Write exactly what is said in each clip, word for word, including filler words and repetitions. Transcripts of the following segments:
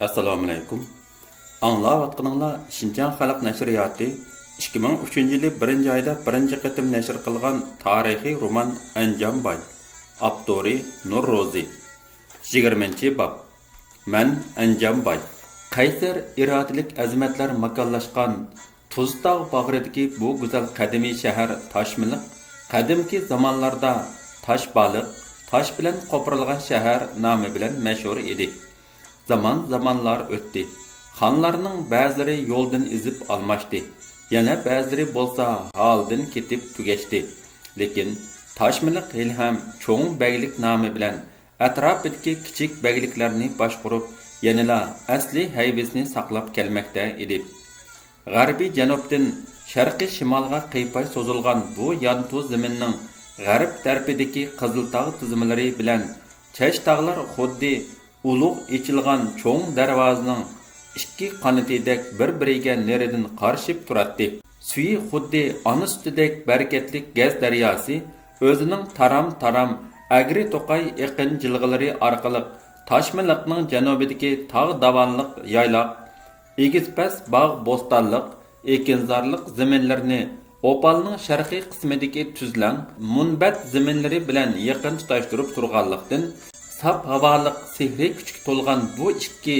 ئەسسالامۇئەلەيكۇم. ئاڭلاۋاتقىنىڭلار شىنجاڭ خەلق نەشرىياتى ئىككى مىڭ ئۈچىنچى يىلى بىرىنچى ئايدا بىرىنچى قېتىم نەشر قىلغان تارىخىي رومان ئەنجانباي. ئاپتورى نۇر روزى. يىگىرمىنچى باب. مەن ئەنجانباي. قەيسەر ئىرادىلىك ئەزىمەتلەر ماكانلاشقان تۇزتاغ باغرىدىكى بۇ گۈزەل قەدىمىي شەھەر تاشمىلىق قەدىمكى زامانلاردا تاشبالىق، تاش بىلەن قوپۇرۇلغان شەھەر نامى بىلەن مەشھۇر ئىدى. زامان-زامانلار ئۆتتى. خانلارنىڭ بەزىلىرى يولدىن ئېزىپ ئالماشتى. يەنە بەزىلىرى بولسا ھالىدىن كېتىپ تۈگەشتى. لېكىن تاشمىلىق ھېلىھەم چوڭ بەگلىك نامى بىلەن ئەتراپىدىكى كىچىك بەگلىكلەرنى باشقۇرۇپ، يەنىلا ئەسلى ھەيۋىسىنى ساقلاپ كەلمەكتە ئىدى. غەربىي جەنۇبتىن شەرقىي شىمالغا قىيپاي سوزۇلغان بۇ يانتۇ زېمىننىڭ غەرب تەرىپىدىكى قىزىلتاغ تىزمىلىرى بىلەن چەشتاغلار خۇددى ئۇلۇغ ئېچىلغان چوڭ دەرۋازىنىڭ ئىككى قانىتىدەك بىر-بىرىگە نېرىدىن قارىشىپ تۇراتتى. سۈيى خۇددى ئانا سۈتىدەك بەرىكەتلىك گەز دەرياسى ئۆزىنىڭ تارام-تارام ئەگرى-توقاي ئېقىن جىلغىلىرى ئارقىلىق تاشمىلىقنىڭ جەنۇبىدىكى تاغ داۋانلىق يايلاق، ئېگىز-پەس باغ-بوستانلىق، ئېكىنزارلىق زېمىنلىرىنى ئوپالنىڭ شەرقىي قىسمىدىكى تۈزلەڭ، مۇنبەت زېمىنلىرى بىلەن يېقىن تۇتاشتۇرۇپ تۇرغانلىقتىن، ساپ ھاۋالىق سېھرىي كۈچكە تولغان بۇ ئىككى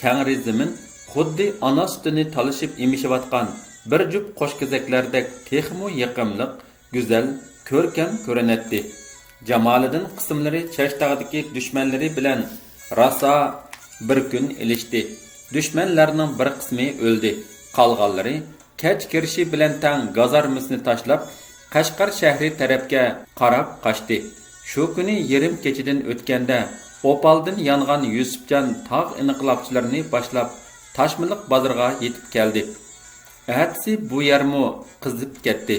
كەڭرى زېمىن خۇددى ئانا سۈتىنى تالىشىپ ئېمىشىۋاتقان بىر جۈپ قوشكېزەكلەردەك تېخىمۇ يېقىملىق، گۈزەل، كۆركەم كۆرۈنەتتى. جامالىدىن قىسىملىرى چەشتاغدىكى دۈشمەنلىرى بىلەن راسا بىر كۈن ئېلىشتى. دۈشمەنلەرنىڭ بىر قىسمى ئۆلدى، قالغانلىرى كەچ كىرىشى بىلەن تەڭ گازارمىسىنى تاشلاپ، قەشقەر شەھىرى تەرەپكە قاراپ قاچتى. شۇ كۈنى يېرىم كېچىدىن ئۆتكەندە، ئوپالدىن يانغان يۈسۈپجان تاغ ئىنقىلابچىلىرىنى باشلاپ، تاشمىلىق بازىرىغا يېتىپ كەلدى. ئەتىسى بۇ يەرمۇ قىزىپ كەتتى.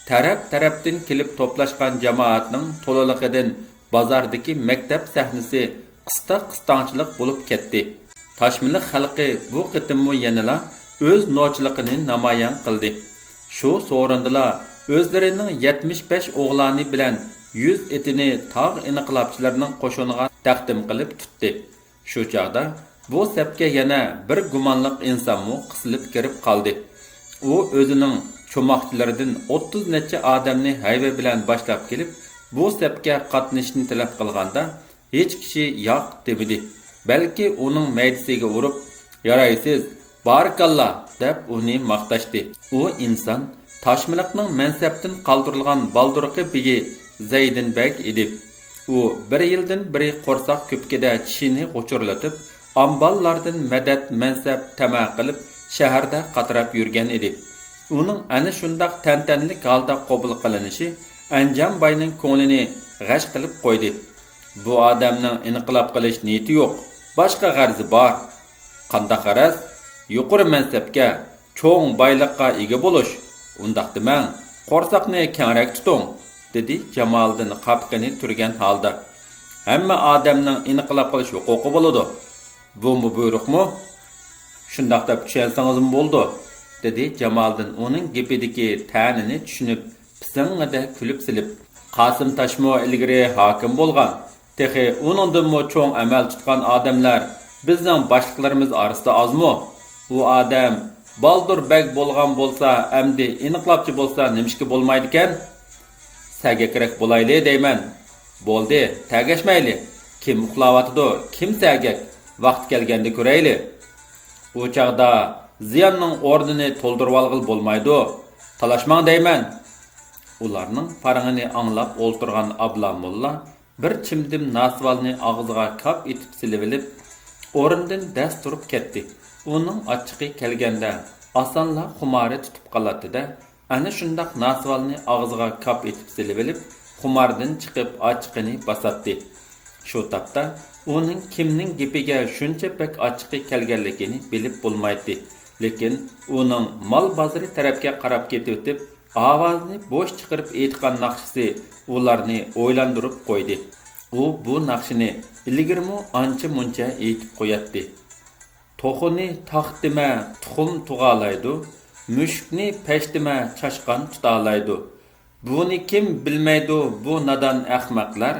تەرەپ-تەرەپتىن كېلىپ توپلاشقان جامائەتنىڭ تولىلىقىدىن بازاردىكى مەكتەپ سەھنىسى قىستاق-قىستاڭچىلىق بولۇپ كەتتى. تاشمىلىق خەلقى بۇ قېتىممۇ يەنىلا ئۆز نوچىلىقىنى نامايان قىلدى. شۇ سورۇندىلا ئۆزلىرىنىڭ يەتمىش بەش ئوغلانى بىلەن يۈز ئېتىنى تاغ ئىنقىلابچىلىرىنىڭ قوشۇنىغا تەقدىم قىلىپ تۇتتى. شۇ چاغدا بۇ سەپكە يەنە بىر گۇمانلىق ئىنسانمۇ قىسىلىپ كىرىپ قالدى. ئۇ ئۆزىنىڭ چوماقچىلىرىدىن ئوتتۇز نەچچە ئادەمنى ھەيۋە بىلەن باشلاپ كېلىپ، بۇ سەپكە قاتنىشىشنى تەلەپ قىلغاندا، ھېچ كىشى ياق دېمىدى. بەلكى ئۇنىڭ مەيدىسىگە ئۇرۇپ، «يارايسىز، بارىكاللا!» دەپ ئۇنى ماختاشتى. ئۇ ئىنسان تاشمىلىقنىڭ مەنسەپتىن قالدۇرۇلغان بالدۇرقى بېگى زەيدىن بەگ ئىدى. ئۇ بىر يىلدىن بېرى قورساق كۆپۈكىدە چىشىنى غۇچۇرلىتىپ، ئامباللاردىن مەدەت، مەنسەپ تەمە قىلىپ، شەھەردە قاتراپ يۈرگەن ئىدى. ئۇنىڭ ئەنە شۇنداق تەنتەنىلىك ھالدا قوبۇل قىلىنىشى ئەنجان باينىڭ كۆڭلىنى غەش قىلىپ قويدى. «بۇ ئادەمنىڭ ئىنقىلاب قىلىش نىيىتى يوق، باشقا غەرىزى بار.» «قانداق غەرەز؟» «يۇقىرى مەنسەپكە، چوڭ بايلىققا ئىگە بولۇش، ئۇنداق دېمەڭ، قورساقنى كەڭرەك تۇتۇڭ.» دېدى جامالىدىن قاپىقىنى تۈرگەن ھالدا. «ھەممە ئادەمنىڭ ئىنقىلاب قىلىش ھوقۇقى بولىدۇ. بۇمۇ بۇيرۇقمۇ؟» «شۇنداق دەپ چۈشەنسىڭىزمۇ بولىدۇ»، دېدى جامالىدىن ئۇنىڭ گېپىدىكى تەنىنى چۈشىنىپ، پىسىڭڭىدە كۈلۈپ سېلىپ. «قاسىم تاشمۇ ئىلگىرى ھاكىم بولغان، تېخى ئۇنىڭدىنمۇ چوڭ ئەمەل تۇتقان ئادەملەر بىزنىڭ باشلىقلىرىمىز ئارىسىدا ئازمۇ؟ ئۇ ئادەم بالدۇر بەگ بولغان بولسا، ئەمدى ئىنقىلابچى بولسا نېمىشقا بولمايدىكەن؟ سەگەكرەك بولايلى دەيمەن. بولدى، تەگەشمەيلى. كىم ئۇخلاۋاتىدۇ، كىم سەگەك؟ ۋاقتى كەلگەندە كۆرەيلى. ئۇ چاغدا زىياننىڭ ئورنىنى تولدۇرۇۋالغىلى بولمايدۇ. تالاشماڭ دەيمەن.» ئۇلارنىڭ پارىڭىنى ئاڭلاپ ئولتۇرغان ئابلا موللا بىر چىمدىم ناسۋالنى ئاغزىغا كاپ ئېتىپ سېلىۋېلىپ، ئورنىدىن دەس تۇرۇپ كەتتى. ئۇنىڭ ئاچچىقى كەلگەندە ئاسانلا خۇمارى تۇتۇپ قالاتتى-دە، ئەنە شۇنداق ناسۋالنى ئاغزىغا كاپ ئېتىپ سېلىۋېلىپ، خۇماردىن چىقىپ ئاچچىقىنى باساتتى. شۇ تاپتا ئۇنىڭ كىمنىڭ گېپىگە شۇنچە بەك ئاچچىقى كەلگەنلىكىنى بىلىپ بولمايتتى. لېكىن ئۇنىڭ مال بازىرى تەرەپكە قاراپ كېتىۋېتىپ، ئاۋازىنى بوش چىقىرىپ ئېيتقان ناخشىسى ئۇلارنى ئويلاندۇرۇپ قويدى. ئۇ بۇ ناخشىنى ئىلگىرىمۇ ئانچە-مۇنچە ئېيتىپ قوياتتى. توخۇنى تاختىمە تۇخۇم تۇغالايدۇ، مۈشۈكنى پەشتىمە چاشقان تۇتالايدۇ. بۇنى كىم بىلمەيدۇ، بۇ نادان ئەخمەقلەر،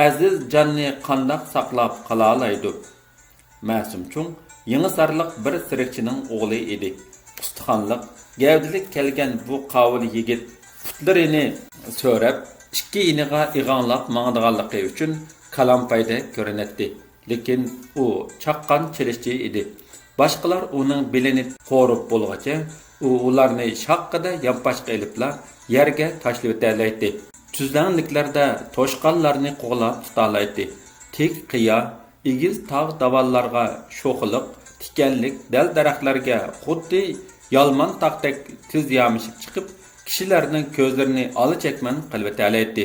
ئەزىز جاننى قانداق ساقلاپ قالالايدۇ؟ مەسۇم چوڭ يېڭىسارلىق بىر سېرىقچىنىڭ ئوغلى ئىدى. ئۇستىخانلىق، گەۋدىلىك كەلگەن بۇ قاۋۇل يىگىت پۇتلىرىنى سۆرەپ، ئىككى يېنىغا ئىغاڭلاپ ماڭىدىغانلىقى ئۈچۈن كالامپايدەك كۆرۈنەتتى. لېكىن ئۇ چاققان چېلىشچى ئىدى. باشقىلار ئۇنىڭ بېلىنى قورۇپ بولغۇچە، ئۇ ئۇلارنى شاققىدە يانپاشقا ئېلىپلا يەرگە تاشلىۋېتەلەيتتى. تۈزلەڭلىكلەردە توشقانلارنى قوغلاپ تۇتالايتتى. تىك قىيا، ئېگىز تاغ داۋانلارغا شوخلۇق تىكەنلىك دەل-دەرەخلەرگە خۇددى يالمان تاغدەك تېز يامىشىپ چىقىپ، كىشىلەرنىڭ كۆزلىرىنى ئالا-چەكمەن قىلىۋېتەلەيتتى.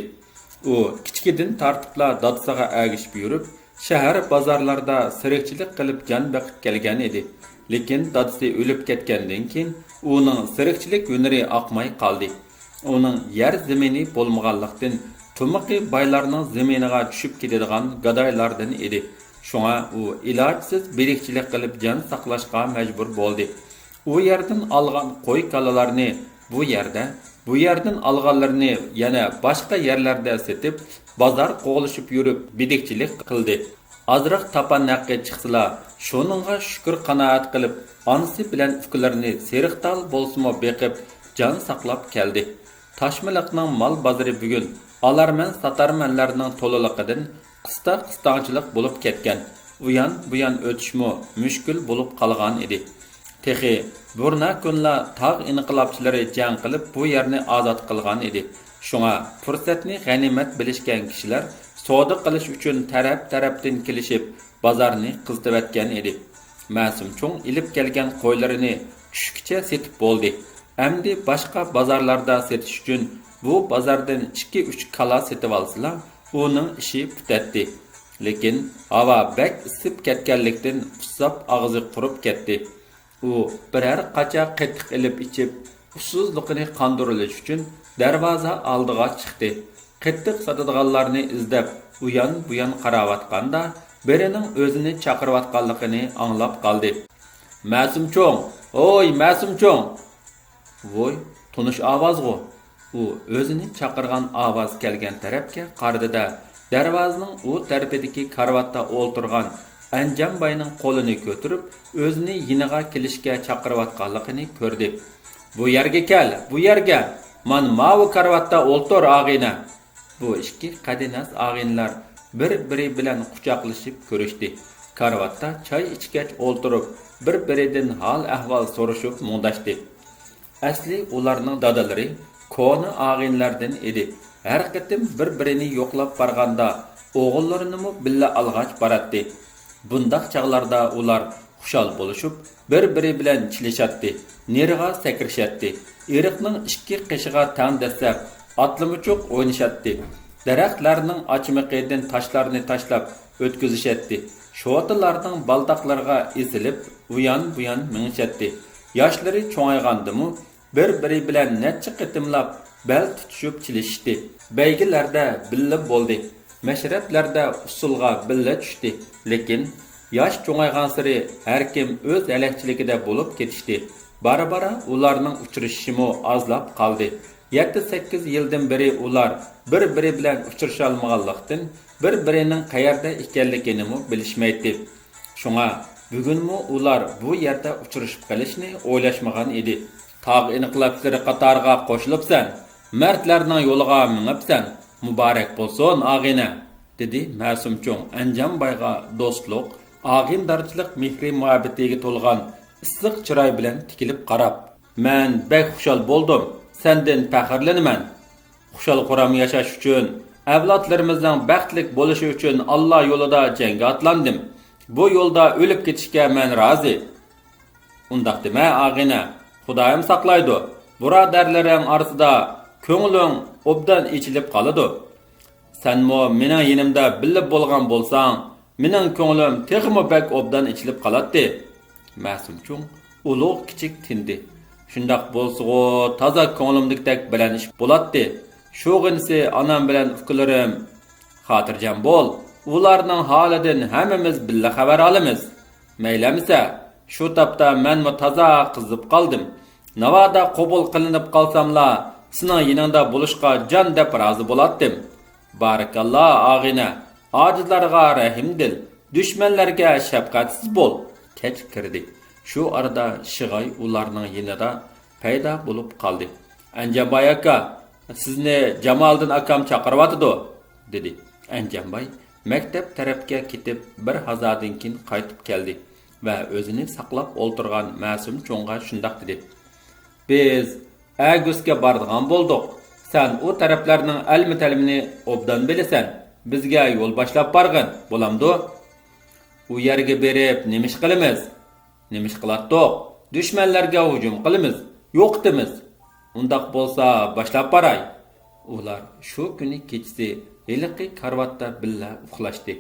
ئۇ كىچىكىدىن تارتىپلا دادىسىغا ئەگىشىپ يۈرۈپ، شەھەر بازارلاردا سېرىقچىلىق قىلىپ جان بېقىپ كەلگەن ئىدى. لېكىن دادىسى ئۆلۈپ كەتكەندىن كېيىن، ئۇنىڭ سېرىقچىلىك ھۈنىرى ئاقماي قالدى. ئۇنىڭ يەر زېمىنى بولمىغانلىقتىن، تۇمىقى بايلارنىڭ زېمىنىغا چۈشۈپ كېتىدىغان گادايلاردىن ئىدى. شۇڭا ئۇ ئىلاجسىز بېدىكچىلىك قىلىپ جان ساقلاشقا مەجبۇر بولدى. ئۇ يەردىن ئالغان قوي-كالىلارنى بۇ يەردە، بۇ يەردىن ئالغانلىرىنى يەنە باشقا يەرلەردە سېتىپ، بازار قوغلىشىپ يۈرۈپ بېدىكچىلىك قىلدى. ئازراق تاپان ھەققى چىقسىلا، شۇنىڭغا شۈكۈر-قانائەت قىلىپ، ئانىسى بىلەن ئۇكىلىرىنى سېرىقتال بولسىمۇ بېقىپ، جان ساقلاپ كەلدى. تاشمىلىقنىڭ مال بازىرى بۈگۈن ئالارمەن-ساتارمەنلەرنىڭ تولىلىقىدىن قىستا-قىستاڭچىلىق بولۇپ كەتكەن، ئۇيان-بۇيان ئۆتۈشمۇ مۈشكۈل بولۇپ قالغان ئىدى. تېخى بۇرنا كۈنلا تاغ ئىنقىلابچىلىرى جەڭ قىلىپ، بۇ يەرنى ئازاد قىلغان ئىدى. شۇڭا پۇرسەتنى غەنىيمەت بىلىشكەن كىشىلەر سودا قىلىش ئۈچۈن تەرەپ-تەرەپتىن كېلىشىپ، بازارنى قىزىتىۋەتكەن ئىدى. مەسۇم چوڭ ئېلىپ كەلگەن قويلىرىنى چۈشكىچە سېتىپ بولدى. ئەمدى باشقا بازارلاردا سېتىش ئۈچۈن بۇ بازاردىن ئىككى-ئۈچ كالا سېتىۋالسىلا، ئۇنىڭ ئىشى پۈتەتتى. لېكىن ھاۋا بەك ئىسسىپ كەتكەنلىكتىن، قۇسساپ ئاغزى قۇرۇپ كەتتى. ئۇ بىرەر قاچا قېتىق ئېلىپ ئىچىپ، ئۇسسۇزلۇقىنى قاندۇرۇۋېلىش ئۈچۈن دەرۋازا ئالدىغا چىقتى. قېتىق ساتىدىغانلارنى ئىزدەپ، ئۇيان-بۇيان قاراۋاتقاندا، بىرىنىڭ ئۆزىنى چاقىرىۋاتقانلىقىنى ئاڭلاپ قالدى. مەسۇم چوڭ! ھوي، مەسۇم چوڭ! ۋوي، تونۇش ئاۋازغۇ! ئۇ ئۆزىنى چاقىرغان ئاۋاز كەلگەن تەرەپكە قارىدى-دە، دەرۋازىنىڭ ئۇ تەرىپىدىكى كارىۋاتتا ئولتۇرغان ئەنجانباينىڭ قولىنى كۆتۈرۈپ، ئۆزىنى يېنىغا كېلىشكە چاقىرىۋاتقانلىقىنى كۆردى. بۇ يەرگە كەل، بۇ يەرگە! مانا ماۋۇ كارىۋاتتا ئولتۇر، ئاغىنە! بۇ ئىككى قەدىناس ئاغىنىلەر بىر-بىرى بىلەن قۇچاقلىشىپ كۆرۈشتى. كارىۋاتتا چاي ئىچكەچ ئولتۇرۇپ، بىر-بىرىدىن ھال-ئەھۋال سورىشىپ مۇڭداشتى. ئەسلى ئۇلارنىڭ دادىلىرى كونا ئاغىنىلەردىن ئىدى. ھەر قېتىم بىر-بىرىنى يوقلاپ بارغاندا، ئوغۇللىرىنىمۇ بىللە ئالغاچ باراتتى. بۇنداق چاغلاردا ئۇلار خۇشال بولۇشۇپ، بىر-بىرى بىلەن چېلىشاتتى، نېرىغا سەكرىشەتتى، ئېرىقنىڭ ئىككى قېشىغا تەڭ دەسسەپ، ئاتلىمۇچۇق ئوينىشاتتى، دەرەخلەرنىڭ ئاچىمىقىدىن تاشلارنى تاشلاپ ئۆتكۈزۈشەتتى، شوتىلارنىڭ بالداقلىرىغا ئېسىلىپ، ئۇيان-بۇيان مېڭىشەتتى. ياشلىرى چوڭايغاندىمۇ، بىر-بىرى بىلەن نەچچە قېتىملاپ بەل تۇتۇشۇپ چېلىشتى. بەيگىلەردە بىللە بولدى. مەشرەپلەردە ئۇسسۇلغا بىللە چۈشتى. لېكىن ياش چوڭايغانسېرى ھەركىم ئۆز ھەلەكچىلىكىدە بولۇپ كېتىشتى. بارا-بارا ئۇلارنىڭ ئۇچرىشىشىمۇ ئازلاپ قالدى. يەتتە-سەككىز يىلدىن بېرى ئۇلار بىر-بىرى بىلەن ئۇچرىشالمىغانلىقتىن، بىر-بىرىنىڭ قەيەردە ئىكەنلىكىنىمۇ بىلىشمەيتتى. شۇڭا بۈگۈنمۇ ئۇلار بۇ يەردە ئۇچرىشىپ قېلىشنى ئويلاشمىغان ئىدى. تاغ ئىنقىلابچىلىرى قاتارىغا قوشۇلۇپسەن، مەردلەرنىڭ يولىغا مېڭىپسەن، مۇبارەك بولسۇن، ئاغىنە! دېدى مەسۇم چوڭ ئەنجانبايغا دوستلۇق، ئاغىنىدارچىلىق مېھرى-مۇھەببىتىگە تولغان ئىسسىق چىراي بىلەن تىكىلىپ قاراپ. مەن بەك خۇشال بولدۇم، سەندىن پەخىرلىنىمەن. خۇشال-خۇرام ياشاش ئۈچۈن، ئەۋلادلىرىمىزنىڭ بەختلىك بولۇشى ئۈچۈن ئاللا يولىدا جەڭگە ئاتلاندىم. بۇ يولدا ئۆلۈپ كېتىشكە مەن رازى. ئۇنداق دېمە، ئاغىنە، خۇدايىم ساقلايدۇ. بۇرادەرلىرىڭ ئارىسىدا كۆڭلۈڭ ئوبدان ئېچىلىپ قالىدۇ. سەنمۇ مېنىڭ يېنىمدا بىللە بولغان بولساڭ، مېنىڭ كۆڭلۈم تېخىمۇ بەك ئوبدان ئېچىلىپ قالاتتى. مەسۇم چوڭ ئۇلۇغ-كىچىك تىندى. شۇنداق بولسىغۇ، تازا كۆڭلۈمدىكىدەك بىلەن ئىش بولاتتى. شۇغىنىسى ئانام بىلەن ئۇكىلىرىم. خاتىرجەم بول، ئۇلارنىڭ ھالىدىن ھەممىمىز بىللە خەۋەر ئالىمىز. مەيلى ئەمىسە، شۇ تاپتا مەنمۇ تازا قىزىپ قالدىم. ناۋادا قوبۇل قىلىنىپ قالساملا، سېنىڭ يېنىڭدا بولۇشقا جان دەپ رازى بولاتتىم. بارىكاللا، ئاغىنە، ئاجىزلارغا رەھىمدىل، دۈشمەنلەرگە شەپقەتسىز بول! كەچ كىردى. شۇ ئارىدا شىغاي ئۇلارنىڭ يېنىدا پەيدا بولۇپ قالدى. ئەنجانباي ئاكا، سىزنى جامالىدىن ئاكام چاقىرىۋاتىدۇ، دېدى. ئەنجانباي مەكتەپ تەرەپكە كېتىپ، بىر ھازادىن كېيىن قايتىپ كەلدى ۋە ئۆزىنى ساقلاپ ئولتۇرغان مەسۇم چوڭغا شۇنداق دېدى: بىز ئەگۈسكە بارىدىغان بولدۇق. سەن ئۇ تەرەپلەرنىڭ ئەلمە-تەلمىنى ئوبدان بىلىسەن. بىزگە يول باشلاپ بارغىن، بولامدۇ؟ ئۇ يەرگە بېرىپ نېمە ئىش قىلىمىز؟ نېمە ئىش قىلاتتۇق؟ دۈشمەنلەرگە ھۇجۇم قىلىمىز، يوقىتىمىز. ئۇنداق بولسا باشلاپ باراي. ئۇلار شۇ كۈنى كېچىسى ھېلىقى كارىۋاتتا بىللە ئۇخلاشتى.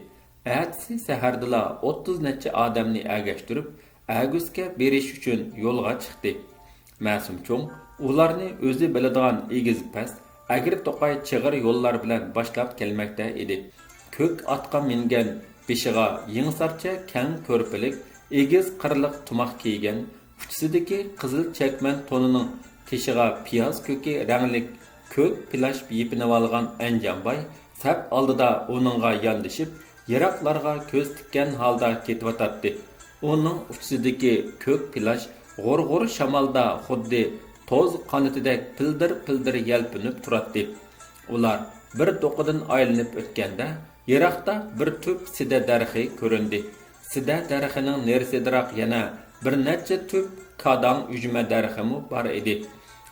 ئەتىسى سەھەردىلا ئوتتۇز نەچچە ئادەمنى ئەگەشتۈرۈپ، ئەگۈسكە بېرىش ئۈچۈن يولغا چىقتى. مەسۇم چوڭ ئۇلارنى ئۆزى بىلىدىغان ئېگىز-پەس، ئەگرى-توقاي چىغىر يوللار بىلەن باشلاپ كەلمەكتە ئىدى. كۆك ئاتقا مىنگەن، بېشىغا يېڭىسارچە كەڭ كۆرپىلىك، ئېگىز قىرلىق تۇماق كىيگەن، ئۇچىسىدىكى قىزىل چەكمەن تونىنىڭ تېشىغا پىياز كۆكى رەڭلىك كۆك پىلاش يېپىنىۋالغان ئەنجانباي سەپ ئالدىدا ئۇنىڭغا ياندىشىپ، يىراقلارغا كۆز تىككەن ھالدا كېتىۋاتاتتى. ئۇنىڭ ئۇچىسىدىكى كۆك پىلاش غۇر-غۇر شامالدا خۇددى توز قانىتىدەك پىلدىر-پىلدىر يەلپۈنۈپ تۇراتتى. ئۇلار بىر دوقىدىن ئايلىنىپ ئۆتكەندە، يىراقتا بىر تۈپ سىدە دەرىخى كۆرۈندى. سىدە دەرىخىنىڭ نېرىسىدىراق يەنە بىر نەچچە تۈپ كاداڭ ئۈجمە دەرىخىمۇ بار ئىدى.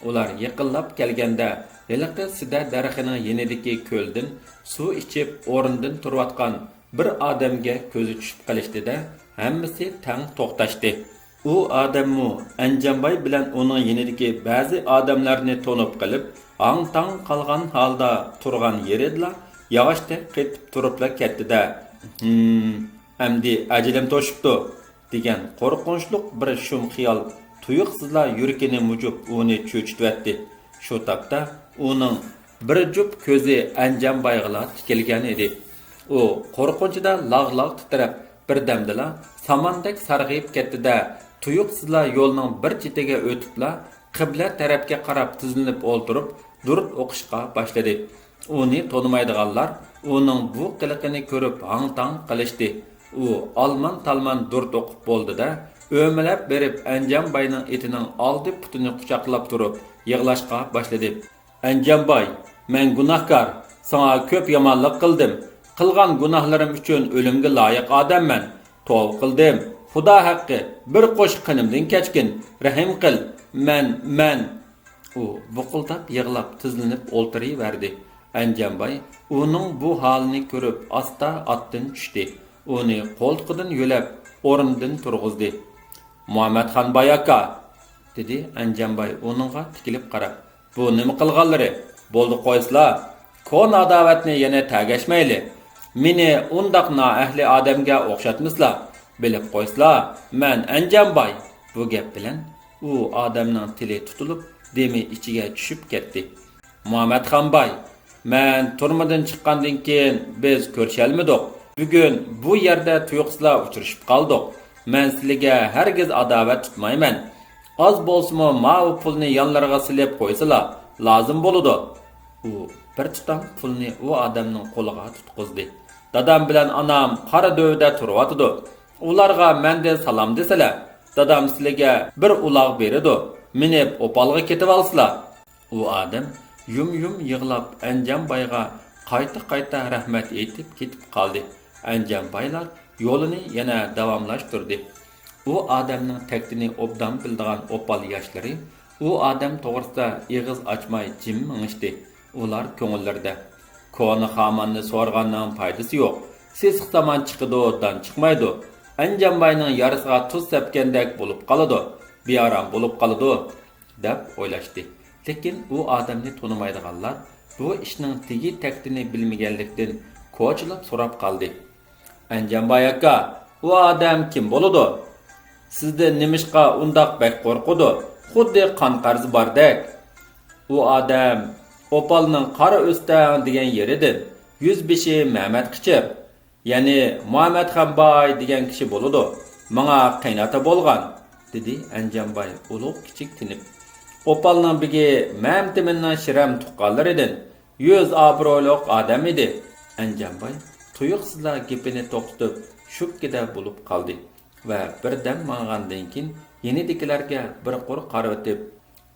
ئۇلار يېقىنلاپ كەلگەندە، ھېلىقى سىدە دەرىخىنىڭ يېنىدىكى كۆلدىن سۇ ئىچىپ ئورنىدىن تۇرۇۋاتقان بىر ئادەمگە كۆزى چۈشۈپ قېلىشتى-دە، ھەممىسى تەڭ توختاشتى. ئۇ ئادەممۇ ئەنجانباي بىلەن ئۇنىڭ يېنىدىكى بەزى ئادەملەرنى تونۇپ قېلىپ، ھاڭ-تاڭ قالغان ھالدا تۇرغان يېرىدىلا ياغاچتەك قېتىپ تۇرۇپلا كەتتى-دە، ھىم، ئەمدى ئەجىلىم توشۇپتۇ، دېگەن قورقۇنچلۇق بىر شۇم خىيال تۇيۇقسىزلا يۈرىكىنى مۇجۇپ ئۇنى چۆچۈتۈۋەتتى. شۇ تاپتا ئۇنىڭ بىر جۈپ كۆزى ئەنجانبايغىلا تىكىلگەن ئىدى. ئۇ قورقۇنچىدا لاغ-لاغ تىترەپ، بىردەمدىلا ساماندەك سارغىيىپ كەتتى-دە، تۇيۇقسىزلا يولنىڭ بىر چېتىگە ئۆتۈپلا، قىبلە تەرەپكە قاراپ تىزلىنىپ ئولتۇرۇپ، دۇرۇت ئوقۇشقا باشلىدى. ئۇنى تونۇمايدىغانلار ئۇنىڭ بۇ قىلىقىنى كۆرۈپ ھاڭ-تاڭ قېلىشتى. ئۇ ئالمان-تالمان دۇرۇت ئوقۇپ بولدى-دە، ئۆمىلەپ بېرىپ ئەنجانباينىڭ ئېتىنىڭ ئالدى پۇتىنى قۇچاقلاپ تۇرۇپ يىغلاشقا باشلىدى. ئەنجانباي، مەن گۇناھكار، ساڭا كۆپ يامانلىق قىلدىم. قىلغان گۇناھلىرىم ئۈچۈن ئۆلۈمگە لايىق ئادەممەن. توۋا قىلدىم. خۇدا ھەققى، بىر قوش قېنىمدىن كەچكىن، رەھىم قىل. مەن، مەن. ئۇ بۇقۇلداپ يىغلاپ تىزلىنىپ ئولتۇرۇۋەردى. ئەنجانباي ئۇنىڭ بۇ ھالىنى كۆرۈپ ئاستا ئاتتىن چۈشتى. ئۇنى قولتۇقىدىن يۆلەپ ئورنىدىن تۇرغۇزدى. مۇھەممەتخان باي ئاكا، دېدى ئەنجانباي ئۇنىڭغا تىكىلىپ قاراپ. بۇ نېمە قىلغانلىرى؟ بولدى قويسىلا، كونا ئاداۋەتنى يەنە تەگەشمەيلى. مېنى ئۇنداق نائەھلى ئادەمگە ئوخشاتمىسىلا. بىلىپ قويسىلا، مەن ئەنجانباي. بۇ گەپ بىلەن ئۇ ئادەمنىڭ تىلى تۇتۇلۇپ، دېمى ئىچىگە چۈشۈپ كەتتى. مۇھەممەتخان باي، مەن تۈرمىدىن چىققاندىن كېيىن بىز كۆرۈشەلمىدۇق. بۈگۈن بۇ يەردە تۇيۇقسىزلا ئۇچرىشىپ قالدۇق. مەن سىلىگە ھەرگىز ئاداۋەت تۇتمايمەن. ئاز بولسىمۇ ماۋۇ پۇلنى يانلىرىغا سېلىپ قويسىلا، لازىم بولىدۇ. ئۇ بىر تۇتام پۇلنى ئۇ ئادەمنىڭ قولىغا تۇتقۇزدى. دادام بىلەن ئانام قارا دۆۋىدە تۇرۇۋاتىدۇ. ئۇلارغا مەندىن سالام دېسىلە، دادام سىلىگە بىر ئۇلاغ بېرىدۇ. مىنىپ ئوپالغا كېتىۋالسىلا. ئۇ ئادەم يۇم-يۇم يىغلاپ ئەنجانبايغا قايتا-قايتا رەھمەت ئېيتىپ كېتىپ قالدى. ئەنجانبايلار يولىنى يەنە داۋاملاشتۇردى. ئۇ ئادەمنىڭ تەكتىنى ئوبدان بىلىدىغان ئوپال ياشلىرى ئۇ ئادەم توغرىسىدا ئېغىز ئاچماي جىم مېڭىشتى. ئۇلار كۆڭۈللىرىدە، كونا خاماننى سورىغاننىڭ پايدىسى يوق. سېسىق سامان چىقىدۇ، دان چىقمايدۇ. ئەنجانباينىڭ يارىسىغا تۇز سەپكەندەك بولۇپ قالىدۇ، بىئارام بولۇپ قالىدۇ، دەپ ئويلاشتى. لېكىن ئۇ ئادەمنى تونۇمايدىغانلار بۇ ئىشنىڭ تېگى تەكتىنى بىلمىگەنلىكتىن، كوچىلاپ سوراپ قالدى. ئەنجانباي ئاكا، ئۇ ئادەم كىم بولىدۇ؟ سىزدىن نېمىشقا ئۇنداق بەك قورقىدۇ؟ خۇددى قان قەرزى باردەك. ئۇ ئادەم ئوپالنىڭ قارا ئۆستەڭ دېگەن يېرىدىن، يۈزبېشى مەمەت قېچىر، يەنى مۇھەممەتخان باي دېگەن كىشى بولىدۇ. ماڭا قېيىنئاتا بولغان، دېدى ئەنجانباي ئۇلۇغ كىچىك تىنىپ. ئوپالنىڭ بېگى مەمتىمىننىڭ شىرەم تۇغقانلىرىدىن، يۈز ئابرۇيلۇق ئادەم ئىدى. ئەنجانباي تۇيۇقسىزلا گېپىنى توختىتىپ، شۈبھىدە بولۇپ قالدى ۋە بىردەم ماڭغاندىن كېيىن يېنىدىكىلەرگە بىر قۇر قارىۋېتىپ،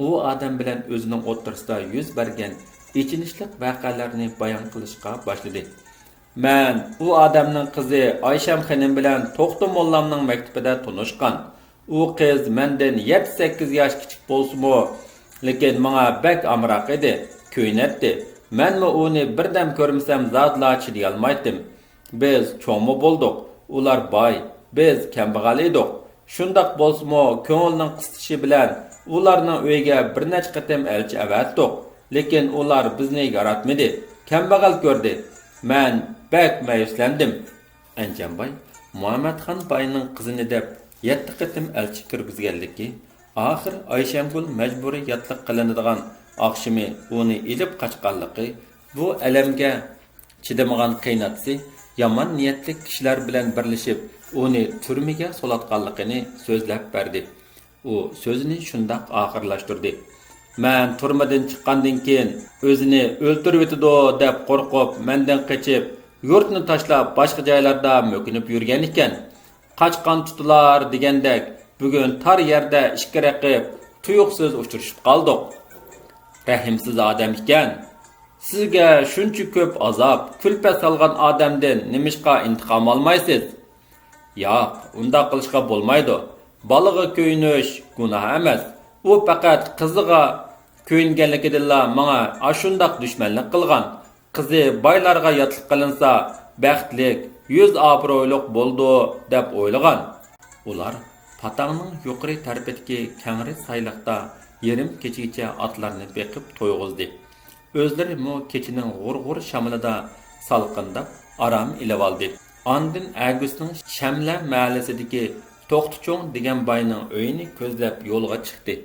ئۇ ئادەم بىلەن ئۆزىنىڭ ئوتتۇرىسىدا يۈز بەرگەن ئېچىنىشلىق ۋەقەلەرنى بايان قىلىشقا باشلىدى. مەن ئۇ ئادەمنىڭ قىزى ئايشەم خېنىم بىلەن توختى موللامنىڭ مەكتىپىدە تونۇشقان. ئۇ قىز مەندىن يەتتە-سەككىز ياش كىچىك بولسىمۇ، لېكىن ماڭا بەك ئامراق ئىدى، كۆيۈنەتتى. مەنمۇ ئۇنى بىردەم كۆرمىسەم زادىلا چىدىيالمايتتىم. بىز چوڭمۇ بولدۇق، ئۇلار باي، بىز كەمبەغەل ئىدۇق. شۇنداق بولسىمۇ، كۆڭۈلنىڭ قىستىشى بىلەن ئۇلارنىڭ ئۆيىگە بىر نەچچە قېتىم ئەلچى ئەۋەتتۇق، لېكىن ئۇلار بىزنى ياراتمىدى، كەمبەغەل كۆردى. مەن بەك مەيۈسلەندىم. ئەنجانباي مۇھەممەتخان باينىڭ قىزىنى دەپ يەتتە قېتىم ئەلچى كىرگۈزگەنلىكى، ئاخىر ئايشەمگۈل مەجبۇرىي ياتلىق قىلىنىدىغان ئاخشىمى ئۇنى ئېلىپ قاچقانلىقى، بۇ ئەلەمگە چىدىمىغان قېيىنئاتىسى يامان نىيەتلىك كىشىلەر بىلەن بىرلىشىپ ئۇنى تۈرمىگە سولاتقانلىقىنى سۆزلەپ بەردى. ئۇ سۆزىنى شۇنداق ئاخىرلاشتۇردى: مەن تۈرمىدىن چىققاندىن كېيىن ئۆزىنى ئۆلتۈرۈۋېتىدۇ دەپ قورقۇپ مەندىن قېچىپ، يۇرتنى تاشلاپ باشقا جايلاردا مۆكۈنۈپ يۈرگەن ئىكەن. قاچقان تۇتۇلار دېگەندەك، بۈگۈن تار يەردە ئىككى رەقىب تۇيۇقسىز ئۇچرىشىپ قالدۇق. رەھىمسىز ئادەم ئىكەن. سىزگە شۇنچە كۆپ ئازاب، كۈلپەت سالغان ئادەمدىن نېمىشقا ئىنتىقام ئالمايسىز؟ ياق، ئۇنداق قىلىشقا بولمايدۇ. بالىغا كۆيۈنۈش گۇناھ ئەمەس. ئۇ پەقەت قىزىغا كۆيۈنگەنلىكىدىنلا ماڭا ئاشۇنداق دۈشمەنلىك قىلغان. قىزى بايلارغا ياتلىق قىلىنسا، بەختلىك، يۈز ئابرۇيلۇق بولىدۇ، دەپ ئويلىغان. ئۇلار پاتاڭنىڭ يۇقىرى تەرىپىدىكى كەڭرى سايلىقتا يېرىم كېچىگىچە ئاتلارنى بېقىپ تويغۇزدى. ئۆزلىرىمۇ كېچىنىڭ غۇر-غۇر شامىلىدا سالقىنداپ، ئارام ئېلىۋالدى. ئاندىن ئەگۈسنىڭ شەملە مەھەللىسىدىكى توختى چوڭ دېگەن باينىڭ ئۆيىنى كۆزلەپ يولغا چىقتى.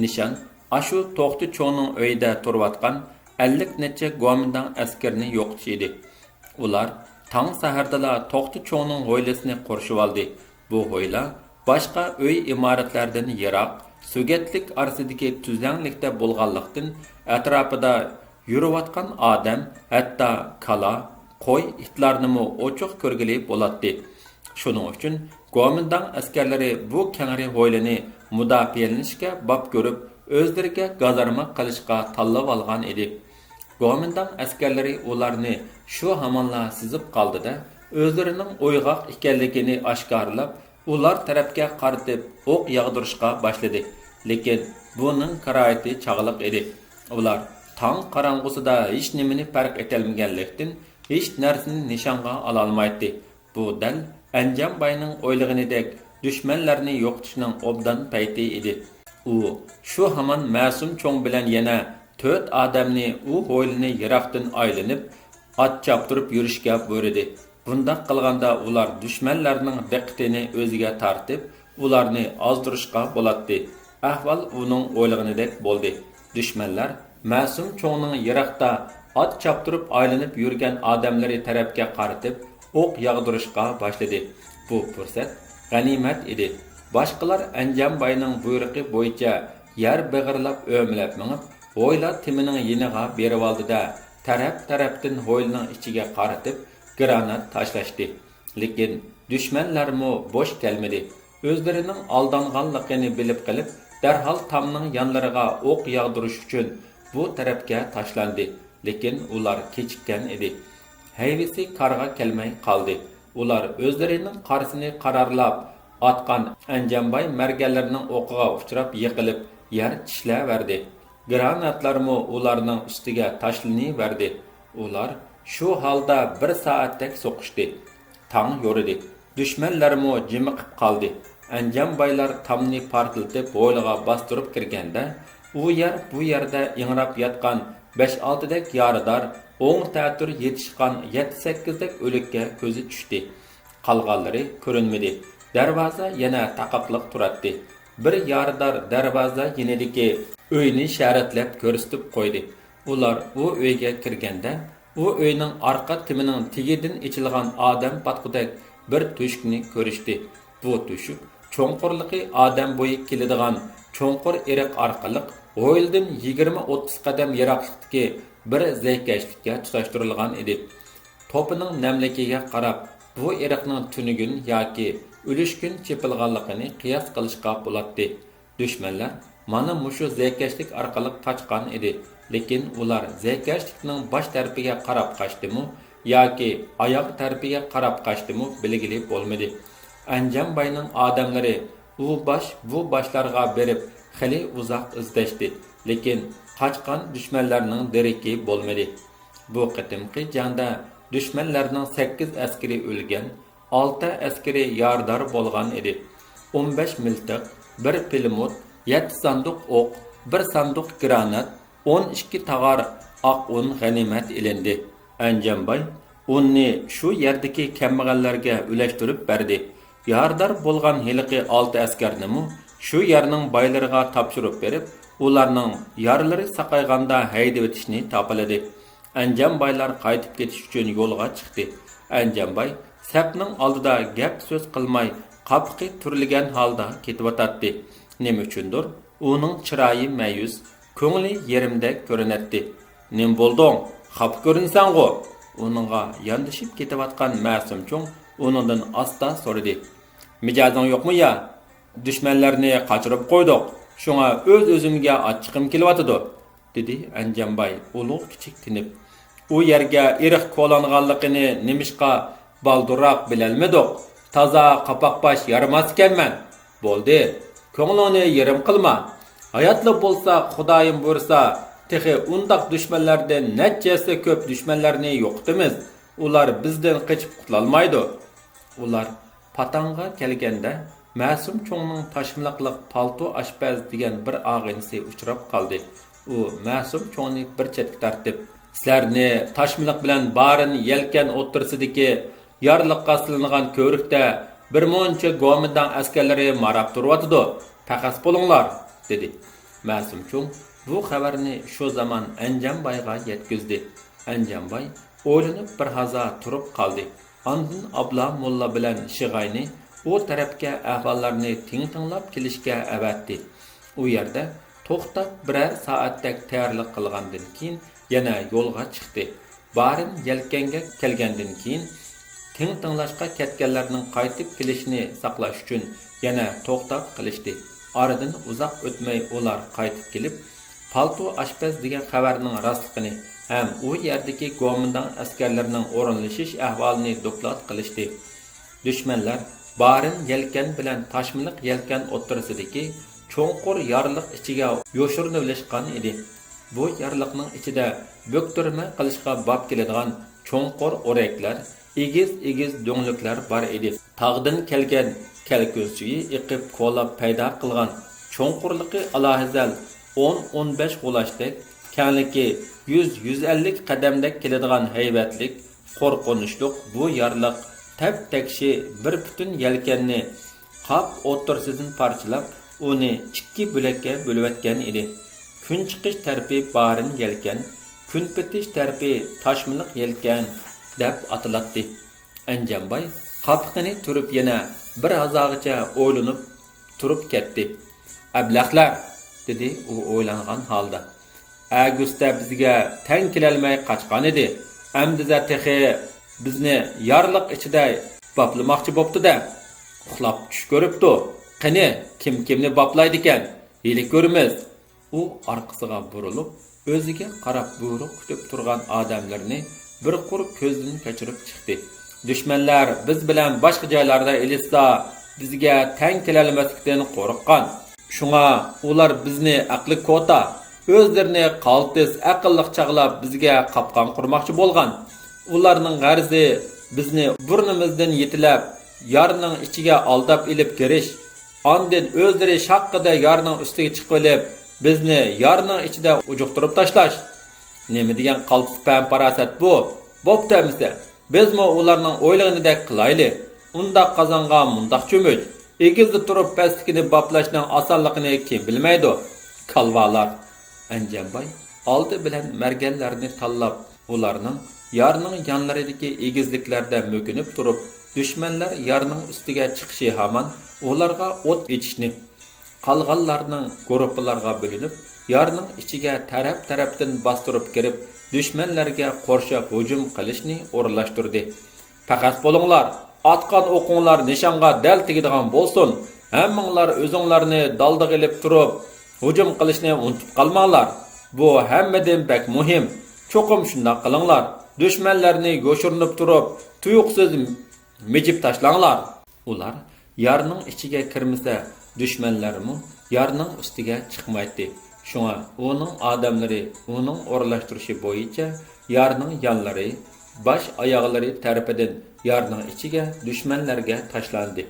نىشان ئاشۇ توختى چوڭنىڭ ئۆيىدە تۇرۇۋاتقان ئەللىك نەچچە گومىنداڭ ئەسكىرىنى يوقىتىش ئىدى. ئۇلار تاڭ سەھەردىلا توختى چوڭنىڭ ھويلىسىنى قورشىۋالدى. بۇ ھويلا باشقا ئۆي ئىمارەتلەردىن يىراق، سۆگەتلىك ئارىسىدىكى تۈزلەڭلىكتە بولغانلىقتىن، ئەتراپىدا يۈرۈۋاتقان ئادەم، ھەتتا كالا، قوي، ئىتلارنىمۇ ئوچۇق كۆرگىلى بولاتتى. شۇنىڭ ئۈچۈن گومىنداڭ ئەسكەرلىرى بۇ كەڭرى ھويلىنى مۇداپىئەلىنىشكە باب كۆرۈپ، ئۆزلىرىگە گازارما قىلىشقا تاللىۋالغان ئىدى. گومىنداڭ ئەسكەرلىرى ئۇلارنى شۇ ھامانلا سېزىپ قالدى-دە، ئۆزلىرىنىڭ ئويغاق ئىكەنلىكىنى ئاشكارىلاپ، ئۇلار تەرەپكە قارىتىپ ئوق ياغدۇرۇشقا باشلىدى. لېكىن بۇنىڭ كارايىتى چاغلىق ئىدى. ئۇلار تاڭ قاراڭغۇسىدا ھېچنېمىنى پەرق ئېتەلمىگەنلىكتىن، ھېچ نەرسىنى نىشانغا ئالالمايتتى. بۇ دەل ئەنجان باينىڭ ئويلىغىنىدەك دۈشمەنلەرنى يوقىتىشنىڭ ئوبدان پەيتى ئىدى. ئۇ شۇ ھامان مەسۇم چوڭ بىلەن يەنە تۆت ئادەمنى ئۇ ھويلىنى يىراقتىن ئايلىنىپ، ئات چاپتۇرۇپ يۈرۈشكە بۇيرۇدى. بۇنداق قىلغاندا ئۇلار دۈشمەنلەرنىڭ دىققىتىنى ئۆزىگە تارتىپ، ئۇلارنى ئازدۇرۇشقا بولاتتى. ئەھۋال ئۇنىڭ ئويلىغىنىدەك بولدى. دۈشمەنلەر مەسۇم چوڭنىڭ يىراقتا ئات چاپتۇرۇپ ئايلىنىپ يۈرگەن ئادەملىرى تەرەپكە قارىتىپ ئوق ياغدۇرۇشقا باشلىدى. بۇ پۇرسەت غەنىيمەت ئىدى. باشقىلار ئەنجان باينىڭ بۇيرۇقى بويىچە يەر بېغىرلاپ ئۆمىلەپ مېڭىپ، ھويلا تېمىنىڭ يېنىغا بېرىۋالدى-دە، تەرەپ-تەرەپتىن ھويلىنىڭ ئىچىگە قارىتىپ گرانات تاشلاشتى. لېكىن دۈشمەنلەرمۇ بوش كەلمىدى. ئۆزلىرىنىڭ ئالدانغانلىقىنى بىلىپ قېلىپ، دەرھال تامنىڭ يانلىرىغا ئوق ياغدۇرۇش ئۈچۈن بۇ تەرەپكە تاشلاندى. لېكىن ئۇلار كېچىككەن ئىدى. ھەيۋىسى كارغا كەلمەي قالدى. ئۇلار ئۆزلىرىنىڭ قارىسىنى قارارلاپ ئاتقان ئەنجانباي مەرگەنلىرىنىڭ ئوقىغا ئۇچراپ يىقىلىپ، يەر چىشلەۋەردى. گراناتلارمۇ ئۇلارنىڭ ئۈستىگە تاشلىنىۋەردى. ئۇلار شۇ ھالدا بىر سائەتتەك سوقۇشتى. تاڭ يورۇدى. دۈشمەنلەرمۇ جىمىقىپ قالدى. ئەنجانبايلار تامنى پارتلىتىپ ھويلىغا باستۇرۇپ كىرگەندە، ئۇ يەر بۇ يەردە ئىڭراپ ياتقان بەش-ئالتىدەك يارىدار، ئوڭ تەتۈر يېتىشقان يەتتە-سەككىزدەك ئۆلۈككە كۆزى چۈشتى. قالغانلىرى كۆرۈنمىدى. دەرۋازا يەنە تاقاقلىق تۇراتتى. بىر يارىدار دەرۋازا يېنىدىكى ئۆينى شەرەتلەپ كۆرسىتىپ قويدى. ئۇلار ئۇ ئۆيگە كىرگەندە، ئۇ ئۆينىڭ ئارقا تېمىنىڭ تېگىدىن ئېچىلغان ئادەم پاتقۇدەك بىر تۆشۈكنى كۆرۈشتى. بۇ تۆشۈك چوڭقۇرلۇقى ئادەم بويى كېلىدىغان چوڭقۇر ئېرىق ئارقىلىق ھويلىدىن يىگىرمە-ئوتتۇز قەدەم يىراقلىقتىكى بىر زەيكەشلىككە تۇتاشتۇرۇلغان ئىدى. توپىنىڭ نەملىكىگە قاراپ، بۇ ئېرىقنىڭ تۈنۈگۈن ياكى ئۈلۈشكۈن چېپىلغانلىقىنى قىياس قىلىشقا بولاتتى. دۈشمەنلەر مانا مۇشۇ زەيكەشلىك ئارقىلىق قاچقان ئىدى، لېكىن ئۇلار زەيكەشلىكنىڭ باش تەرىپىگە قاراپ قاچتىمۇ ياكى ئاياغ تەرىپىگە قاراپ قاچتىمۇ بىلگىلى بولمىدى. ئەنجان باينىڭ ئادەملىرى ئۇ باش، بۇ باشلارغا بېرىپ خېلى ئۇزاق ئىزدەشتى، لېكىن قاچقان دۈشمەنلەرنىڭ دېرىكى بولمىدى. بۇ قېتىمقى جەڭدە دۈشمەنلەرنىڭ سەككىز ئەسكىرى ئۆلگەن، ئالتە ئەسكىرى يارىدار بولغان ئىدى. ئون بەش مىلتىق، بىر پىلىموت، يەتتە ساندۇق ئوق، بىر ساندۇق گرانات، ئون ئىككى تاغار ئاق ئۇن غەنىيمەت ئېلىندى. ئەنجانباي ئۇننى شۇ يەردىكى كەمبەغەللەرگە ئۈلەشتۈرۈپ بەردى. يارىدار بولغان ھېلىقى ئالتە ئەسكەرنىمۇ شۇ يەرنىڭ بايلىرىغا تاپشۇرۇپ بېرىپ، ئۇلارنىڭ يارىلىرى ساقايغاندا ھەيدىۋېتىشنى تاپىلىدى. ئەنجانبايلار قايتىپ كېتىش ئۈچۈن يولغا چىقتى. ئەنجانباي سەپنىڭ ئالدىدا گەپ-سۆز قىلماي، قاپىقى تۈرۈلگەن ھالدا كېتىۋاتاتتى. نېمە ئۈچۈندۇر، ئۇنىڭ چىرايى مەيۈس، كۆڭلى يېرىمدەك كۆرۈنەتتى. «نېمە بولدۇڭ؟ خاپا كۆرۈنىسەنغۇ؟» ئۇنىڭغا ياندىشىپ كېتىۋاتقان مەسۇم چوڭ ئۇنىڭدىن ئاستا سورىدى. «مىجەزىڭ يوقمۇ يا؟ دۈشمەنلەرنى قاچۇرۇپ قويدۇق، شۇڭا ئۆز-ئۆزۈمگە ئاچچىقىم كېلىۋاتىدۇ.» دېدى ئەنجانباي ئۇلۇغ-كىچىك تىنىپ. «ئۇ يەرگە ئېرىق كولانغانلىقىنى نېمىشقا بالدۇرراق بىلەلمىدۇق؟ تازا قاپاقباش يارىماس ئىكەنمەن.» «بولدى، كۆڭلۈڭنى يېرىم قىلما. ھاياتلا بولساق، خۇدايىم بۇيرۇسا، تېخى ئۇنداق دۈشمەنلەردىن نەچچە ھەسسە كۆپ دۈشمەنلەرنى يوقىتىمىز. ئۇلار بىزدىن قېچىپ قۇتۇلالمايدۇ.» ئۇلار پاتاڭغا كەلگەندە، مەسۇم چوڭنىڭ تاشمىلىقلىق پالتو ئاشپەز دېگەن بىر ئاغىنىسى ئۇچراپ قالدى. ئۇ مەسۇم چوڭنى بىر چەتكە تارتىپ، «سىلەرنى تاشمىلىق بىلەن بارىن يەلكەن ئوتتۇرىسىدىكى يارلىققا سېلىنغان كۆۋرۈكتە بىر مۇنچە گومىنداڭ ئەسكەرلىرى ماراپ تۇرۇۋاتىدۇ، پەخەس بولۇڭلار» دېدى. مەسۇم چوڭ بۇ خەۋەرنى شۇ زامان ئەنجانبايغا يەتكۈزدى. ئەنجانباي ئويلىنىپ بىر ھازا تۇرۇپ قالدى. ئاندىن ئابلا موللا بىلەن شىغاينى ئۇ تەرەپكە ئەھۋاللارنى تىڭ-تىڭلاپ كېلىشكە ئەۋەتتى. ئۇ يەردە توختاپ بىرەر سائەتتەك تەييارلىق قىلغاندىن كېيىن، يەنە يولغا چىقتى. بارىن يەلكەنگە كەلگەندىن كېيىن، تىڭ تىڭلاشقا كەتكەنلەرنىڭ قايتىپ كېلىشىنى ساقلاش ئۈچۈن يەنە توختاپ قېلىشتى. ئارىدىن ئۇزاق ئۆتمەي ئۇلار قايتىپ كېلىپ، پالتو ئاشپەز دېگەن خەۋەرنىڭ راستلىقىنى ھەم ئۇ يەردىكى گومىنداڭ ئەسكەرلىرىنىڭ ئورۇنلىشىش ئەھۋالىنى دوكلات قىلىشتى. دۈشمەنلەر بارىن يەلكەن بىلەن تاشمىلىق يەلكەن ئوتتۇرىسىدىكى چوڭقۇر يارلىق ئىچىگە يوشۇرۇنۇۋېلىشقان ئىدى. بۇ يارلىقنىڭ ئىچىدە بۆكتۈرمە قىلىشقا باب كېلىدىغان چوڭقۇر ئورەكلەر، ئېگىز-ئېگىز دۆڭلۈكلەر بار ئىدى. تاغدىن كەلگەن كەلكۈن سۈيى ئېقىپ كولاپ پەيدا قىلغان چوڭقۇرلۇقى ئالاھىزەل ئون، ئون بەش غۇلاچتەك، كەڭلىكى يۈز، يۈز ئەللىك قەدەمدەك كېلىدىغان ھەيۋەتلىك، قورقۇنچلۇق بۇ يارلىق تەپ-تەكشى بىر پۈتۈن يەلكەننى قاپ ئوتتۇرىسىدىن پارچىلاپ، ئۇنى ئىككى بۆلەككە بۆلۈۋەتكەن ئىدى. كۈنچىقىش تەرىپى بارىن يەلكەن، كۈنپېتىش تەرىپى تاشمىلىق يەلكەن دەپ ئاتىلاتتى. ئەنجانباي قاپىقىنى تۈرۈپ يەنە بىر ھازاغىچە ئويلىنىپ تۇرۇپ كەتتى. «ئەبلەخلەر!» دېدى ئۇ ئويلانغان ھالدا. «ئەگۈستە بىزگە تەڭ كېلەلمەي قاچقانىدى. ئەمدىزە تېخى بىزنى يارلىق ئىچىدە باپلىماقچى بوپتۇ-دە. ئۇخلاپ چۈش كۆرۈپتۇ. قېنى، كىم كىمنى باپلايدىكەن؟ ھېلى كۆرىمىز.» ئۇ ئارقىسىغا بۇرۇلۇپ، ئۆزىگە قاراپ بۇيرۇق كۈتۈپ تۇرغان ئادەملىرىنى بىر قۇر كۆزدىن كەچۈرۈپ چىقتى. «دۈشمەنلەر بىز بىلەن باشقا جايلاردا ئېلىشسا، بىزگە تەڭ كېلەلمەسلىكتىن قورققان. شۇڭا ئۇلار بىزنى ئەقلى كوتا، ئۆزلىرىنى قالتىس ئەقىللىق چاغلاپ بىزگە قاپقان قۇرماقچى بولغان. ئۇلارنىڭ غەرىزى بىزنى بۇرنىمىزدىن يېتىلەپ، يارنىڭ ئىچىگە ئالداپ ئېلىپ كىرىش، ئاندىن ئۆزلىرى شاققىدە يارنىڭ ئۈستىگە چىقىۋېلىپ، بىزنى يارنىڭ ئىچىدە ئۇجۇقتۇرۇپ تاشلاش. نېمە دېگەن قالتىس پەم-پاراسەت بۇ؟ بوپتۇ ئەمىسە، بىزمۇ ئۇلارنىڭ ئويلىغىنىدەك قىلايلى. ئۇنداق قازانغا مۇنداق چۆمۈچ. ئېگىزدە تۇرۇپ پەستىكىنى باپلاشنىڭ ئاسانلىقىنى كىم بىلمەيدۇ؟ كالۋالار!» ئەنجانباي ئالدى بىلەن مەرگەنلەرنى تاللاپ، ئۇلارنىڭ يارنىڭ يانلىرىدىكى ئېگىزلىكلەردە مۆكۈنۈپ تۇرۇپ، دۈشمەنلەر يارنىڭ ئۈستىگە چىقىشى ھامان ئۇلارغا ئوت ئېچىشنى، قالغانلارنىڭ گۇرۇپپىلارغا بۆلۈنۈپ، يارنىڭ ئىچىگە تەرەپ-تەرەپتىن باستۇرۇپ كىرىپ، دۈشمەنلەرگە قورشاپ ھۇجۇم قىلىشنى ئورۇنلاشتۇردى. «پەخەس بولۇڭلار! ئاتقان ئوقۇڭلار نىشانغا دەل تېگىدىغان بولسۇن. ھەممىڭلار ئۆزۈڭلارنى دالدىغا ئېلىپ تۇرۇپ، ھۇجۇم قىلىشنى ئۇنتۇپ قالماڭلار. بۇ ھەممىدىن بەك مۇھىم. چوقۇم شۇنداق قىلىڭلار. دۈشمەنلەرنى يوشۇرۇنۇپ تۇرۇپ، تۇيۇقسىز مىجىپ تاشلاڭلار. ئۇلار يارنىڭ ئىچىگە كىرمىسە، دۈشمەنلەرمۇ يارنىڭ ئۈستىگە چىقمايتتى. شۇڭا ئۇنىڭ ئادەملىرى ئۇنىڭ ئورۇنلاشتۇرۇشى بويىچە يارنىڭ يانلىرى، باش ئاياغلىرى تەرىپىدىن يارنىڭ ئىچىگە دۈشمەنلەرگە تاشلاندى.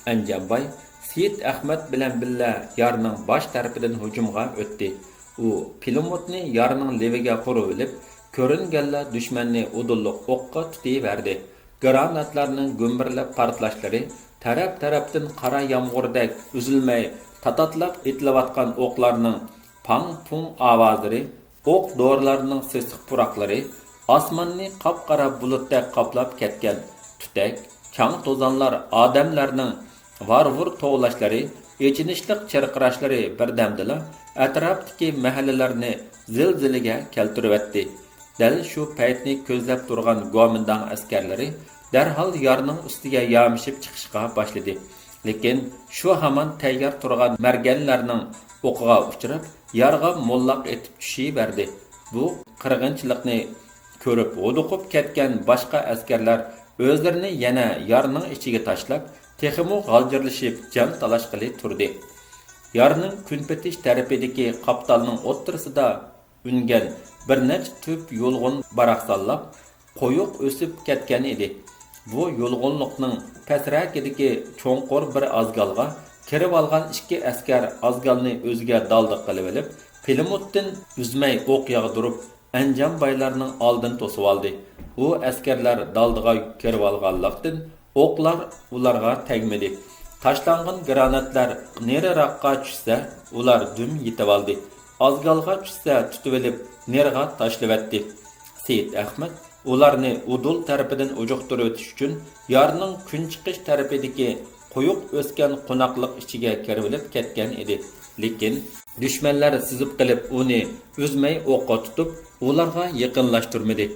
ئەنجانباي سېيىت ئەخمەت بىلەن بىللە يارنىڭ باش تەرىپىدىن ھۇجۇمغا ئۆتتى. ئۇ پىلىموتنى يارنىڭ لېۋىگە قۇرۇۋېلىپ، كۆرۈنگەنلا دۈشمەننى ئۇدۇللۇق ئوققا تۇتۇۋەردى. گراناتلارنىڭ گۈمبۈرلەپ پارتلاشلىرى، تەرەپ-تەرەپتىن قارا يامغۇردەك ئۈزۈلمەي تاتاتلاپ ئېتىلىۋاتقان ئوقلارنىڭ پاڭ-پۇڭ ئاۋازلىرى، ئوق دورىلارنىڭ سېسىق پۇراقلىرى، ئاسماننى قاپقارا بۇلۇتتەك قاپلاپ كەتكەن تۈتەك، چاڭ-توزانلار، ئادەملەرنىڭ ۋار-ۋۇر توۋلاشلىرى، ئېچىنىشلىق چىرقىراشلىرى بىردەمدىلا ئەتراپتىكى مەھەللىلەرنى زىلزىلىگە كەلتۈرۈۋەتتى. دەل شۇ پەيتنى كۆزلەپ تۇرغان گومىنداڭ ئەسكەرلىرى دەرھال يارنىڭ ئۈستىگە يامىشىپ چىقىشقا باشلىدى. لېكىن شۇ ھامان تەييار تۇرغان مەرگەنلەرنىڭ ئوقىغا ئۇچراپ، يارغا موللاق ئېتىپ چۈشۈۋەردى. بۇ قىرغىنچىلىقنى كۆرۈپ ھودۇقۇپ كەتكەن باشقا ئەسكەرلەر ئۆزلىرىنى يەنە يارنىڭ ئىچىگە تاشلاپ، تېخىمۇ غالجىرلىشىپ جان تالاشقىلى تۇردى. يارنىڭ كۈنپېتىش تەرىپىدىكى قاپتالنىڭ ئوتتۇرىسىدا ئۈنگەن بىر نەچچە تۈپ يۇلغۇن باراقسانلاپ، قويۇق ئۆسۈپ كەتكەن ئىدى. بۇ يۇلغۇنلۇقنىڭ پەسرەكىدىكى چوڭقۇر بىر ئازگالغا كىرىۋالغان ئىككى ئەسكەر ئازگالنى ئۆزىگە دالدا قىلىۋېلىپ، پىلىموتتىن ئۈزمەي ئوق ياغدۇرۇپ، ئەنجانبايلارنىڭ ئالدىنى توسۇۋالدى. ئۇ ئەسكەرلەر دالدىغا كىرىۋالغانلىقتىن، ئوقلار ئۇلارغا تەگمىدى. تاشلانغان گراناتلار نېرىراققا چۈشسە، ئۇلار دۈم يېتىۋالدى. ئازگالغا چۈشسە، تۇتۇۋېلىپ، نېرىغا تاشلىۋەتتى. سېيىت ئەخمەت ئۇلارنى ئۇدۇل تەرىپىدىن ئۇجۇقتۇرۇۋېتىش ئۈچۈن، يارنىڭ كۈنچىقىش تەرىپىدىكى قويۇق ئۆسكەن قوناقلىق ئىچىگە كىرىۋېلىپ كەتكەن ئىدى. لېكىن دۈشمەنلەر سىزىپ قېلىپ، ئۇنى ئۈزمەي ئوققا تۇتۇپ، ئۇلارغا يېقىنلاشتۇرمىدى.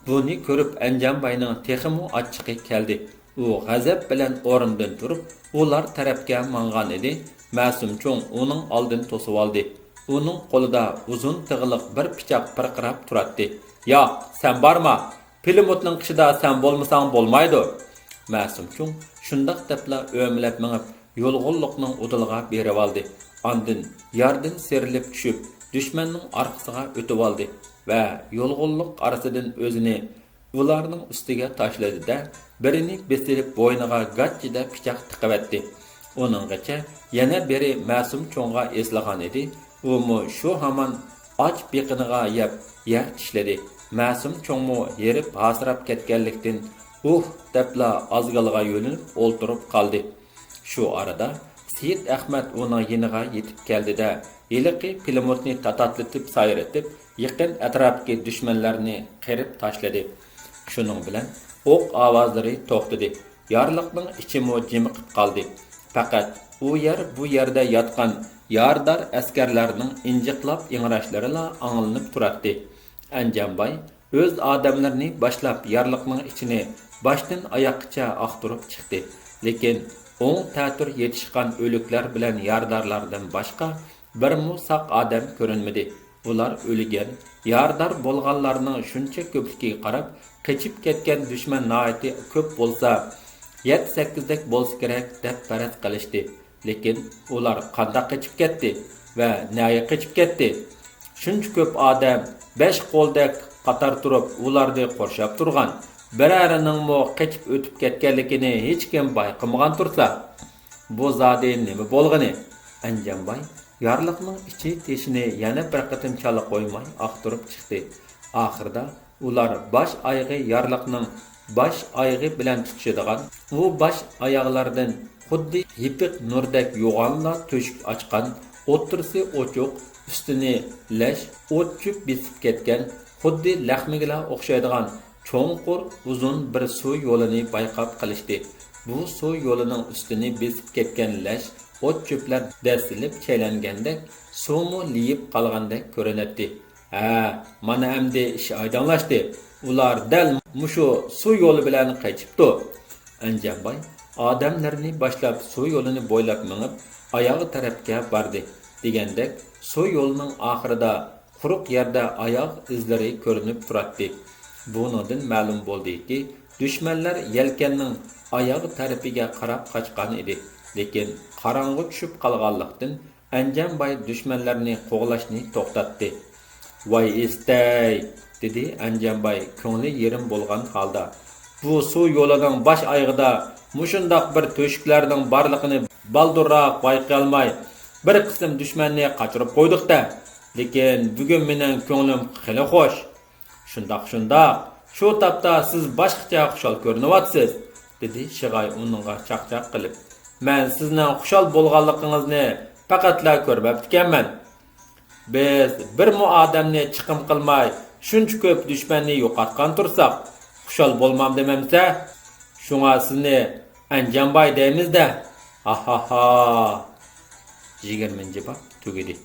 بۇنى كۆرۈپ ئەنجانباينىڭ تېخىمۇ ئاچچىقى كەلدى. ئۇ غەزەپ بىلەن ئورنىدىن تۇرۇپ، ئۇلار تەرەپكە ماڭغانىدى، مەسۇم چوڭ ئۇنىڭ ئالدىنى توسۇۋالدى. ئۇنىڭ قولىدا ئۇزۇن تىغلىق بىر پىچاق پىرقىراپ تۇراتتى. ياق، سەن بارما! پىلىموتنىڭ قېشىدا سەن بولمىساڭ بولمايدۇ! مەسۇم چوڭ شۇنداق دەپلا ئۆمىلەپ مېڭىپ، يۇلغۇنلۇقنىڭ ئۇدۇلىغا بېرىۋالدى. ئاندىن ياردىن سىيرىلىپ چۈشۈپ، دۈشمەننىڭ ئارقىسىغا ئۆتۈۋالدى ۋە يۇلغۇنلۇق ئارىسىدىن ئۆزىنى ئۇلارنىڭ ئۈستىگە تاشلىدى-دە، بىرىنى بېسىلىپ بوينىغا گاچچىدە پىچاق تىقىۋەتتى. ئۇنىڭغىچە يەنە بىرى مەسۇم چوڭغا ئېسىلغانىدى، ئۇمۇ شۇ ھامان ئاچ بېقىنىغا يەپ يەر چىشلىدى. مەسۇم چوڭمۇ ھېرىپ ھاسىراپ كەتكەنلىكتىن، ئۇھ دەپلا ئازگالغا يۆلىنىپ ئولتۇرۇپ قالدى. شۇ ئارىدا سېيىت ئەخمەت ئۇنىڭ يېنىغا يېتىپ كەلدى-دە، ھېلىقى پىلىموتنى تاتاتلىتىپ سايرىتىپ، يېقىن ئەتراپتىكى دۈشمەنلەرنى قىرىپ تاشلىدى. شۇنىڭ بىلەن ئوق ئاۋازلىرى توختىدى. يارلىقنىڭ ئىچىمۇ جىمىقىپ قالدى. پەقەت ئۇ يەر، بۇ يەردە ياتقان يارىدار ئەسكەرلەرنىڭ ئىنجىقلاپ ئىڭراشلىرىلا ئاڭلىنىپ تۇراتتى. ئەنجانباي ئۆز ئادەملىرىنى باشلاپ يارلىقنىڭ ئىچىنى باشتىن ئاياققىچە ئاختۇرۇپ چىقتى. لېكىن ئوڭ تەتۈر يېتىشقان ئۆلۈكلەر بىلەن يارىدارلاردىن باشقا بىرمۇ ساق ئادەم كۆرۈنمىدى. ئۇلار ئۆلگەن، يارىدار بولغانلارنىڭ شۇنچە كۆپلۈكىگە قاراپ، قېچىپ كەتكەن دۈشمەن ناھايىتى كۆپ بولسا، يەتتە-سەككىزدەك بولسا كېرەك، دەپ پەرەز قىلىشتى. لېكىن ئۇلار قانداق قېچىپ كەتتى ۋە نەگە قېچىپ كەتتى؟ شۇنچە كۆپ ئادەم بەش قولدەك قاتار تۇرۇپ ئۇلارنى قورشاپ تۇرغان، بىرەرىنىڭمۇ قېچىپ ئۆتۈپ كەتكەنلىكىنى ھېچكىم بايقىمىغان تۇرسا، بۇ زادى نېمە بولغىنى؟ ئەنجانباي يارلىقنىڭ ئىچى تېشىنى يەنە بىر قېتىم چالا قويماي ئاختۇرۇپ چىقتى. ئاخىرىدا ئۇلار باش ئايىغى يارلىقنىڭ باش ئايىغى بىلەن تۇتىشىدىغان، ئۇ باش ئاياغلاردىن خۇددى يېپىق نۇردەك يوغانلا تۆشۈك ئاچقان، ئوتتۇرىسى ئوچۇق، ئۈستىنى لەش ئوت-چۆپ بېسىپ كەتكەن، خۇددى لەخمىگىلا ئوخشايدىغان چوڭقۇر، ئۇزۇن بىر سۇ يولىنى بايقاپ قېلىشتى. بۇ سۇ يولىنىڭ ئۈستىنى بېسىپ كەتكەن لەش ئوت-چۆپلەر دەسسىلىپ چەيلەنگەندەك، سۇمۇ لىيىپ قالغاندەك كۆرۈنەتتى. ھە، مانا ئەمدى ئىش ئايدىڭلاشتى. ئۇلار دەل مۇشۇ سۇ يولى بىلەن قېچىپتۇ. ئەنجانباي ئادەملىرىنى باشلاپ سۇ يولىنى بويلاپ مېڭىپ، ئاياغ تەرەپكە باردى. دېگەندەك، سۇ يولىنىڭ ئاخىرىدا قۇرۇق يەردە ئاياغ ئىزلىرى كۆرۈنۈپ تۇراتتى. بۇنىڭدىن مەلۇم بولدىكى، دۈشمەنلەر يەلكەننىڭ ئاياغ تەرىپىگە قاراپ قاچقان ئىدى. لېكىن قاراڭغۇ چۈشۈپ قالغانلىقتىن، ئەنجانباي دۈشمەنلەرنى قوغلاشنى توختاتتى. ۋاي ئىستەي! دېدى ئەنجانباي كۆڭلى يېرىم بولغان ھالدا. بۇ سۇ يولىنىڭ باش ئايىغىدا مۇشۇنداق بىر تۆشۈكلەرنىڭ بارلىقىنى بالدۇرراق بايقىيالماي، بىر قىسىم دۈشمەننى قاچۇرۇپ قويدۇق-تە. لېكىن بۈگۈن مېنىڭ كۆڭلۈم خېلى خوش. شۇنداق، شۇنداق. شۇ تاپتا سىز باشقىچە خۇشال كۆرۈنۈۋاتىسىز، دېدى شىغاي ئۇنىڭغا چاقچاق قىلىپ. مەن سىزنىڭ خۇشال بولغانلىقىڭىزنى پەقەتلا كۆرمەپتىكەنمەن. بىز بىرمۇ ئادەمنى چىقىم قىلماي، شۇنچە كۆپ دۈشمەننى يوقاتقان تۇرساق، خۇشال بولمامدىم ئەمىسە؟ شۇڭا سىزنى ئەنجانباي دەيمىز-دە. ھاھاھا. يىگىرمىنچى باب تۈگىدى.